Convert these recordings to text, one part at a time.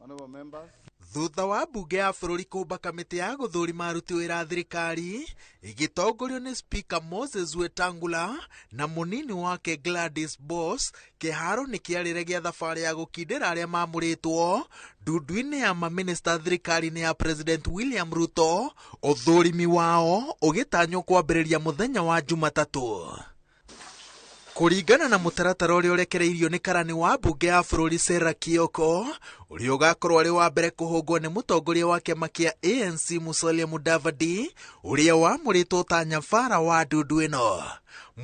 Honorable members. Thutha wa mbunge ya bũrũri kũmba kamĩtĩ ya gũthũrima aruti wĩra a thirikari ĩgĩtongorio nĩ Speaker Moses Wetangula na mũnini wake Gladys Boss, kĩharo nĩ kĩarĩre gĩa thabarĩ ya gũkindĩra arĩa mamũrĩtwo ndundu-inĩ ya mamĩnĩsta thirikari-inĩ ya President William Ruto, ũthũrimi wao ũgĩtanywo kwambĩrĩria mũthenya wa Jumatatũ. Kũringana na mũtaratara ũrĩa ũrekereirio nĩ karani wa mbunge ya bũrũri Sarah Kioko, ũrĩa ũgakorwo arĩ wa mbere kũhũngwo nĩ mũtongoria wa kĩama kĩa ANC Musalia Mudavadi, ũrĩa wamũrĩtwo ta nyabara wa ndundu ĩno.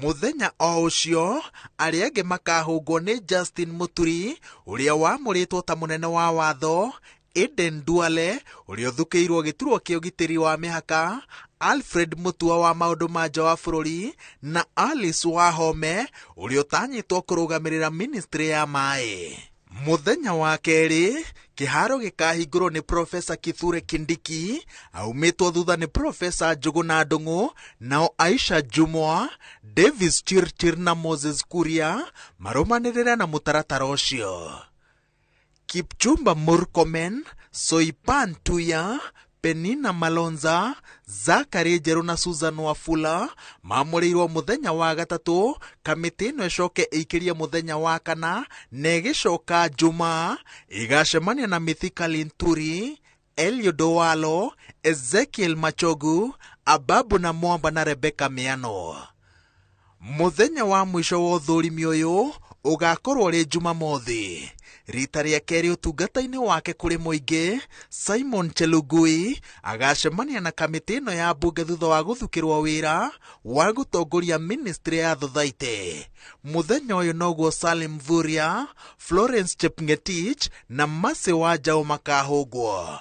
Mũthenya o ũcio, arĩa angĩ makahũngwo nĩ Justin Muturi, ũrĩa wamũrĩtwo ta mũnene wa watho, Aden Duale, ũrĩa ũthukĩirwo gĩturwa kĩa ũgitĩri wa mĩhaka, Alfred Mutua wa maũndũ ma nja wa bũrũri, na Alice Wahome, ũrĩa ũtanyĩtwo kũrũgamĩrĩra ministry ya maĩ. Mũthenya wa kerĩ, kĩharo gĩkahingũrwo nĩ Profesa Kithure Kindiki, aumĩtwo thutha nĩ Profesa Njũgũna Ndung'u, nao Aisha Jumwa, Davis Chirchir na Moses Kuria marũmanĩrĩre na mũtaratara ũcio. Kipchumba Murkomen, Soipan Tuya, Penina Malonza, Zachary Njerũ na Susan Wafula mamũrĩirwo mũthenya wa gatatũ, kamĩtĩ ĩno ĩcoke ĩikĩrie mũthenya wa kana na ĩgĩcoka Jumaa ĩgacemania na Mithika Linturi, Eliud Owalo, Ezekiel Machogu, Ababu na Mwamba na Rebecca Miano. Mũthenya wa mũico wa ũthũrimi ũyũ ũgakorwo ũrĩ Jumamothi. Rita rĩa kerĩ ũtungata-inĩ wake kũrĩ mũingĩ, Simon Chelugui agacemania na kamĩtĩ ĩno ya mbunge thutha wa gũthukĩrwo wĩra wa gũtongoria ministry ya Thothaitĩ. Mũthenya ũyũ noguo Salim Mvurya, Florence Chepngetich na Mercy Wanjaũ makahũngwo.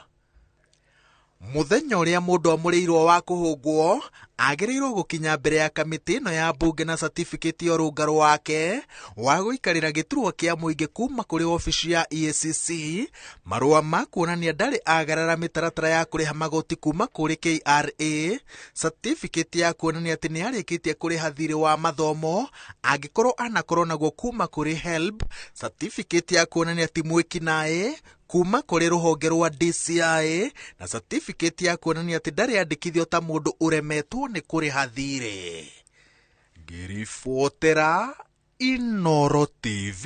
Mũthenya ũrĩa mũndũ amũrĩirwo wa kũhũngwo agĩrĩirwo gũkinya mbere ya kamĩtĩ ĩno ya mbunge na certificate ya ũrũngarũ wake wa gũikarĩra gĩturwa kĩa mũingĩ kuma kũrĩ wabici ya EACC, marũa ma kuonania ndarĩ agarara mĩtaratara ya kũrĩha magoti kuma kũrĩ KRA, certificate ya kuonania atĩ nĩ arĩkĩtie kũrĩha thirĩ wa mathomo angĩkorwo anakorwo naguo kuma kũrĩ HELB, certificate ya kuonania ti mwĩkinaĩ kuma kũrĩ rũhonge rwa DCI na certificate ya kuonania atĩ ndarĩ andĩkithio ta mũndũ ũremetwo nĩ kũrĩha thirĩ. Ngĩribotera Inooro TV,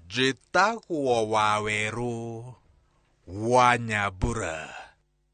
njĩtagwo Wawerũ wa Nyambura.